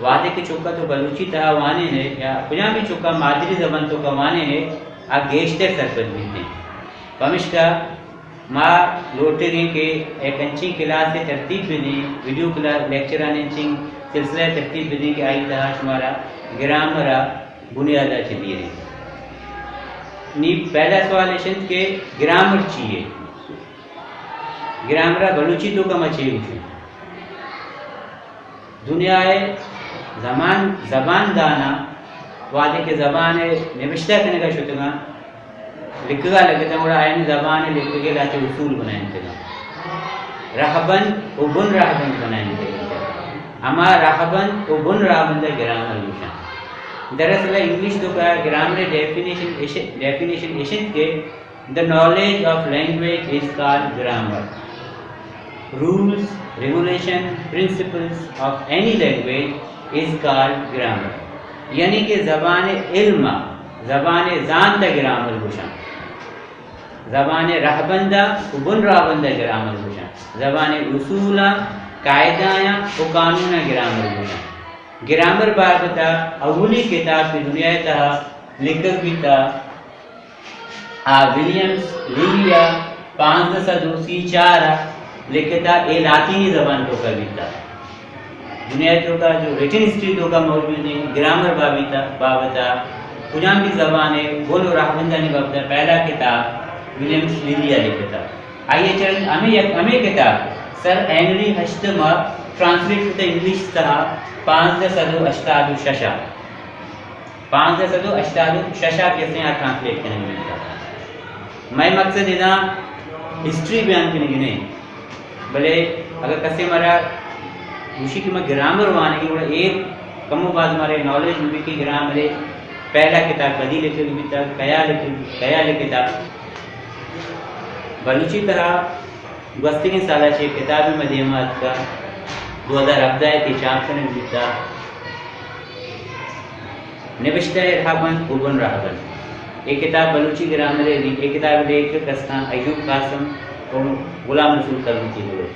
وہدے کہ چکا تو بلوچی تہا وانین ئے یا کجام بھی چکا مادری زبان توکا وانین ئے، آ گیشتر سرپد بیت انت۔ پمشکا ما لوٹگیں کہ یک انچیں کلاسے ترتیب بدیں، ویڈیو کلاس، لیکچرانی انچیں سلسلہ ترتیب بدیں کہ آئی تہا شمارا گرامر ءِ بنیاد ءَ چہ دیریں۔ نی پہلا سوال اش انت کہ گرامر چی ہے؟ گرامر ءَ بلوچی توکا ما چے گوشیں؟ دنیا ءِ زمان، زبان داناں وہدے کہ زبان ءِ نبشتہ کنگ ءَ شتگاں، لکھگ ءَ لگتاں، گڑا آیانی زبان ءِ لکھگ ءِ لہتے اصول بنائینتگاں۔ رہبند و بن رہبند بنائینتگاں۔ ہما رہبند و بن رہبند ءَ گرامر گوشاں۔ دراصل انگلش توکا گرامر ءِ ڈیفینیشن اش، ڈیفینیشن اش انت کہ The knowledge of language is called grammar. Rules, regulation, principles of any language is called grammar. یعنی کہ زبان ءِ علم ءَ، زبان ءِ زانت ءَ گرامر گوشاں۔ زبان ءِ رہبند ءَ و بن رہبند ءَ گرامر گوشاں۔ زبان ءِ اصولاں، قاعدہ آیاں و قانون ءَ گرامر گوشاں۔ گرامر بابت ءَ اولی کتاب کہ دنیا ءِ تہا لکھگ بیتا، آ ولیمز لیلی ءَ پانزدہ سد و سی چار ءَ لکھتا، اے لاطینی زبان توکا بیتا۔ دنیا توکا جو ریٹن ہسٹری توکا موجود ہیں، گرامر بابتا، بابتا، کجام بھی زبان ءِ بن و رہبندانی بابتا پہلا کتاب ولیمز لیلی ءَ لکھتا۔ آئی ءَ چہ رند ہمے یک، ہمے کتاب سر ہنری ہشتم ءَ ٹرانسلیٹ کتا انگلش تہا پانزدہ سد و ہشتاد و شش ءَ۔ پانزدہ سد و ہشتاد و شش ءَ کسے آ ٹرانسلیٹ کنگ بیتا۔ مئے مقصد ادا ہسٹری بیان کنگ نہ انت، بلے اگر کسے مارا گوشی کہ ما گرامر وانگی، گڑا اے کم و باز مارے نالج بی کہ گرامر ءِ پہلا کتاب کدی لکھگ بیتا، کیا لکھگ، کیا لکھتا۔ بلوچی تہا گوستگیں سالا چہ کتابے مئے دیما اتکا، دو ہزار ہبدہ ءَ کہ چاپ کنگ بیتا۔ نبشتہ ءِ رہبند و بن رہبند۔ اے کتاب بلوچی گرامر ءِ، اے کتاب ءِ لیکھک استاں ایوب قاسم و غلام رسول کلوچی بلوچ۔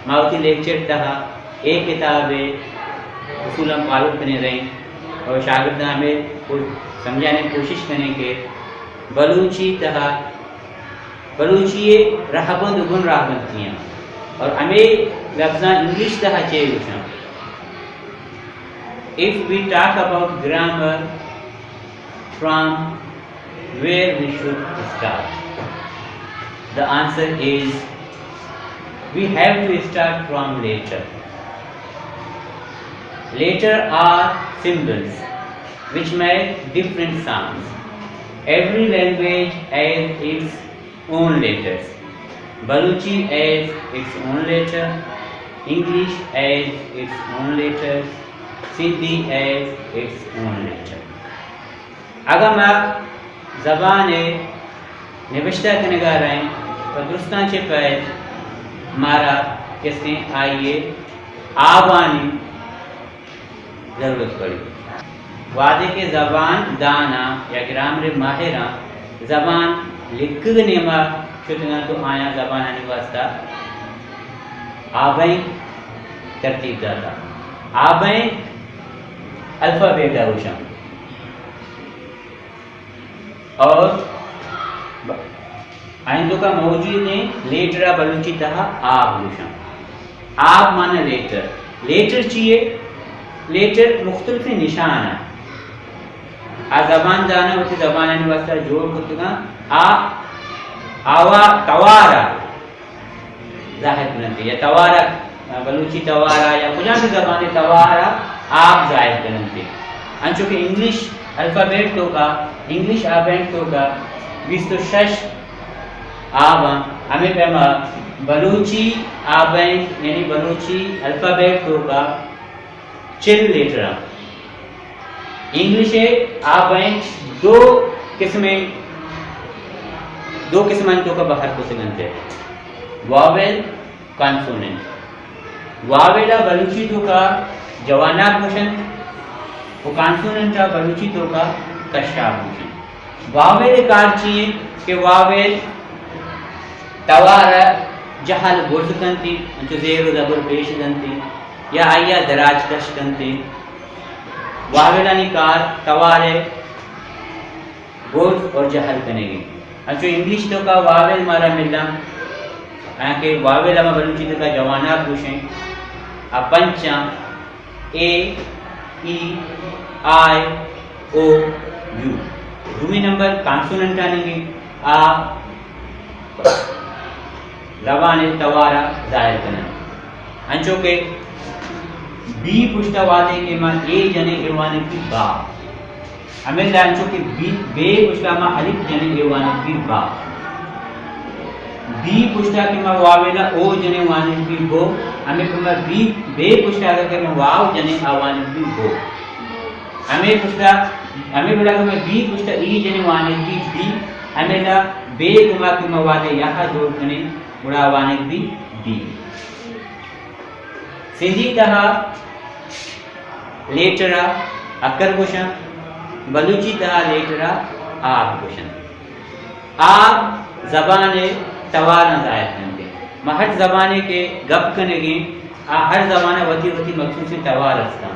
ما وتی لیکچر تہا اے کتاب ءِ اصولاں فالو کنیں رہیں اور شاگرداں ہمے کو سمجھانے کی کوشش کنیں کہ بلوچی تہا بلوچی ءِ رہبند و بن رہبند چی انت اور ہمے لفظاں انگلش تہا چے گوشاں۔ If we talk about grammar, from where we should start? The answer is, we have to start from letter. Letter are symbols which make different sounds. Every language has its own letters. Balochi has its own letter, English has its own letter, Sindhi has its own letter. اگاں ما زبان ءِ نبشتہ کنگ ءَ رہیں، پہ درستاں چہ پہل مارا کسیں آئی ءِ آبانی ضرورت پڑی۔ وہدے کہ زبان داناں یا گرامر ءِ ماہراں زبان لکھگ ءِ نیما شتگاں تو آیاں زبانانی واسطہ آبینک ترتیب داتا۔ آبینک الفابیٹ ءَ گوشاں۔ اور آئندہ کا موجود ہیں، لیٹر ءَ بلوچی تہا آب گوشاں۔ آب معنی لیٹر۔ لیٹر چی ہے؟ لیٹر مختلف نشان ہے۔ آ زبان دانا وتی زبانانی واسطہ جوڑ کتگاں۔ آ، آوا توارا ظاہر کننت یا توارا، بلوچی توارا یا کجام بھی زبان توارا آپ ظاہر کننت۔ انچو کہ انگلش الفابیٹ توکا، انگلش آبینک توکا بیست و شش آباں، ہمے پیما بلوچی آبینک یعنی بلوچی الفابیٹ توکا چل لیٹراں۔ انگلش ءِ آبینک دو قسمیں، دو قسمانی توکا بہر کتگ انت، واویل، کانسوننٹ۔ واویل ءَ بلوچی توکا جواناک گوشنت و کانسوننٹ ءَ بلوچی توکا کشاپ گوشنت۔ واویل ءِ کار چی انت کہ واویل توار ءَ جہل برز کنت، انچو زیر و زبر پیش دنت۔ یا آئی ءَ دراج کش کنت۔ واولانی کار توار ءِ برز اور جہل کنگی۔ انچو انگلش توکا واول مارا ملاں، آیاں کہ واول ہما بلوچی توکا جواناک گوشیں، آ پنچاں: اے، ای، آئی، او، یو۔ دومی نمبر کانسوننٹانی گی، آ زبان ءِ توار ءَ ظاہر کنن۔ انچو کہ بی پشتا وہدے کہ ما اے جنیں، اے وانگ بی با۔ ہمے انچو کہ بی، بے پشتا ما الف جنیں، اے وانگ بی با۔ بی پشتا کہ ما واویلا او جنیں، وانگ بی بو۔ ہمے کہ ما بی، بے پشتا اگر کہ ما واو جنیں، آ وانگ بی بو۔ ہمے پشتا، ہمے وڑا کہ ما بی پشتا ای جنیں، وانگ بی بی۔ ہمے لا بے گما کہ ما وہدے یا جوڑ کنیں، گڑا وانگ بی بی۔ سندھی تہا لیٹر ءَ اکر گوشاں، بلوچی تہا لیٹر ءَ آب گوشاں۔ آب زبان ءِ تواراں ظاہر کنت۔ ما ہر زبانے کہ گپ کنگیں، آ ہر زبان ءَ وتی وتی مخصوصیں توار استاں۔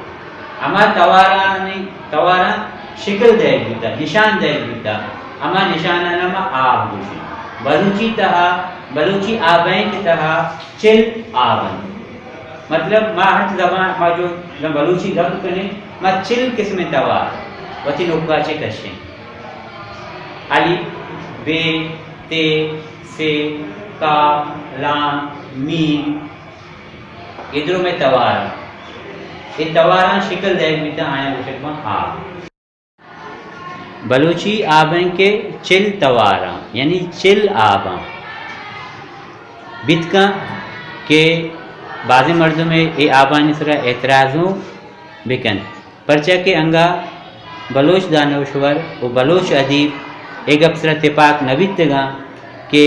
ہما توارانی، تواراں شکل دئیگ بوتا، نشان دئیگ بوتا، ہما نشانانا ما آب گوشیں۔ بلوچی تہا، بلوچی آبینک تہا چل آب انت۔ مطلب، ما ہر زبان، ما جو بلوچی گپ کنیں، ما چل قسمیں توار وتی نکا چے کشیں۔ الف، بے، تے، سے، کاف، لام، میم، اے درو مئے توار انت۔ اے تواراں شکل دئیگ بیتاں، آیاں گوشگ باں آب۔ بلوچی آبینک ءِ چل تواراں، یعنی چل آباں۔ بیت کن کہ بازیں مردمے اے آبانی سرا اعتراض اوں بکنت، پرچا کہ انگا بلوچ دانشور و بلوچ ادیب اے گپ سرا تپاک نہ بیتگاں کہ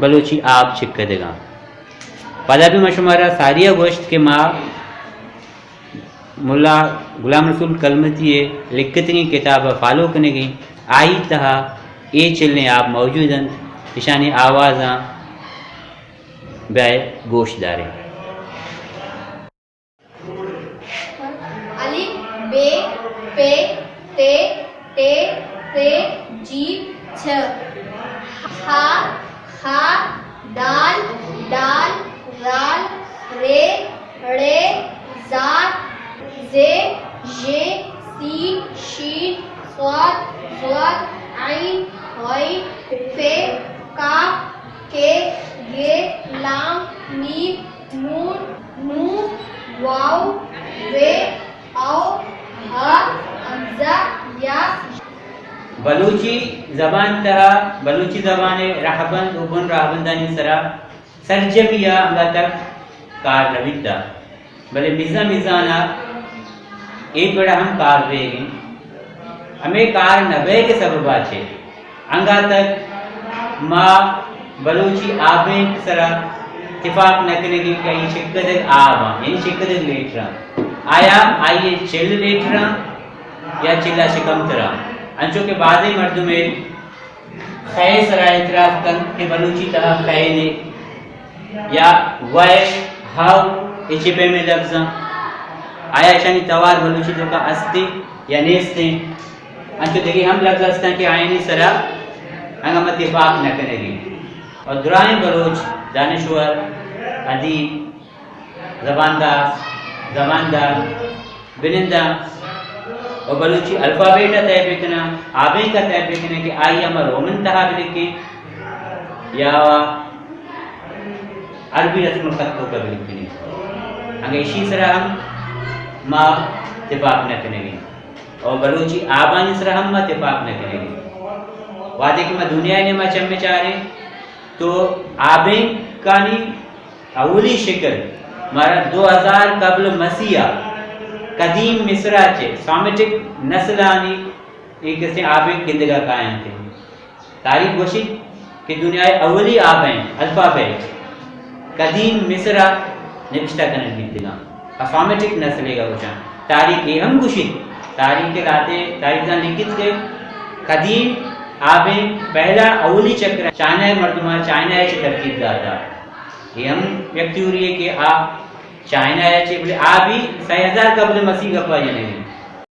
بلوچی آب چکدگاں۔ پدا بھی من شمارا ساریا گوشت کہ ما ملا غلام رسول کلمتی ءِ لکھتگیں کتاب ءَ فالو کنگیں، آئی تہا اے چلیں آپ موجود انت، اشانی آوازاں بیا گوش داریں۔ الف، بے، پے، تے، ٹے، تے، جیم، چھ۔ ہا، خا، دال، ڈال، رال، رے، ڑے، زار، زے، ژے، سین، شین، صاد، ضاد، عین، غین، فے، کاف، کے، گے، لام، میم، نون، نون، واو، وے، او، ہا، ہمزہ، یا۔ بلوچی زبان تہا، بلوچی زبان ءِ رہبند و بن رہبندانی سرا سرجمی ءَ انگا تک کار نہ بیتا، بلے مزان مزان ءَ اے پڑ ءَ ہم کار بیگ انت۔ ہمے کار نہ بیگ ءِ سبب ءَ چہ انگا تک ما بلوچی آبینک سرا تپاک نہ کنگیں کہ آئی چکدگ آب آں، یعنی چکدگ لیٹر آں۔ آیا آئی ءِ چل لیٹر آں یا چل ءَ چہ کمتر آں؟ انچو کہ بازیں مردمے خے سرا اعتراض کنت کہ بلوچی تہا خے نے یا وے، ہو، اے چے پیمیں لبزاں؟ آیا اشانی توار بلوچی توکا استیں یا نیستیں؟ انچو دگہ ہم لبز استاں کہ آیانی سرا انگا ما تپاک نہ کنگیں۔ اور درائیں بلوچ دانشور، ادیب، زباندار، زباندار، بنندہ و بلوچی الفابیٹ ءَ طے بکناں، آبینک ءَ طے بکناں کہ آئی ءَ ما رومن تہا بلکیں یا عربی رسم الخط توکا بلکنیں۔ انگہ اشی سرا ہم ما تپاک نہ کنگیں اور بلوچی آبانی سرا ہم ما تپاک نہ کنگیں۔ وہدے کہ ما دنیا ءِ نیما چم چاریں تو آبینکانی اولی شکل مارا دو ہزار قبل مسیح ءَ قدیم مصر ءَ چہ سامیٹک نسلانی اے کسیں آبینک گندگا کاینت۔ تاریخ گوشیت کہ دنیا ءِ اولی آبینک الفابیٹ قدیم مصر ءَ نبشتہ کنگ بیتگاں۔ سامیٹک نسلے گا گوشاں۔ تاریخ اے ہم گوشیت، تاریخ ءِ لہتے تاریخ دان لکھیت کہ قدیم آبینک پہلا اولی چکر چائنا ءِ مردماں چائنا ءَ چہ ترتیب داتا۔ اے ہم یک تھیوری ہے کہ آ چائنا ءَ چہ، بلے آ بھی سئے ہزار قبل مسیح گپا جنگی۔